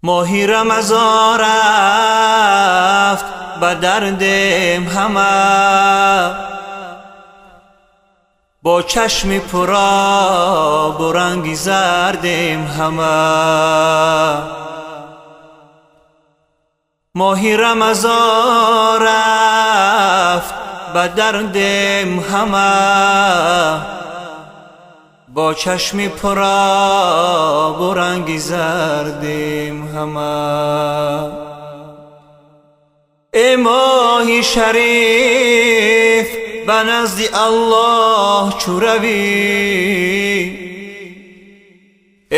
Моҳи Рамазон рафт, ба дардем ҳама, бо чашми пуроб ва ранги зардем ҳама. Моҳи Рамазон рафт, ба дардем ҳама, бо чашми пуроб ва ранги зардем ҳама. Эй моҳи шариф, ба назди Аллоҳ чу равӣ,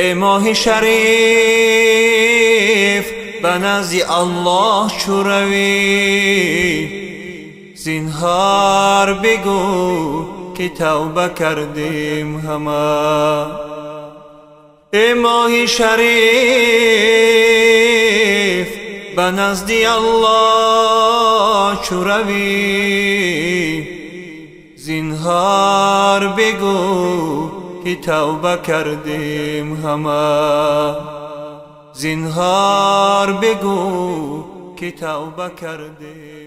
эй моҳи шариф, ба назди Аллоҳ чу равӣ, зинҳор бигӯ, ки тавба кардем ҳама. Эй моҳи шариф, ба назди Аллоҳ чу равӣ, зинҳор бигӯ, ки тавба кардем ҳама. Зинҳор бигӯ, ки тавба кардем.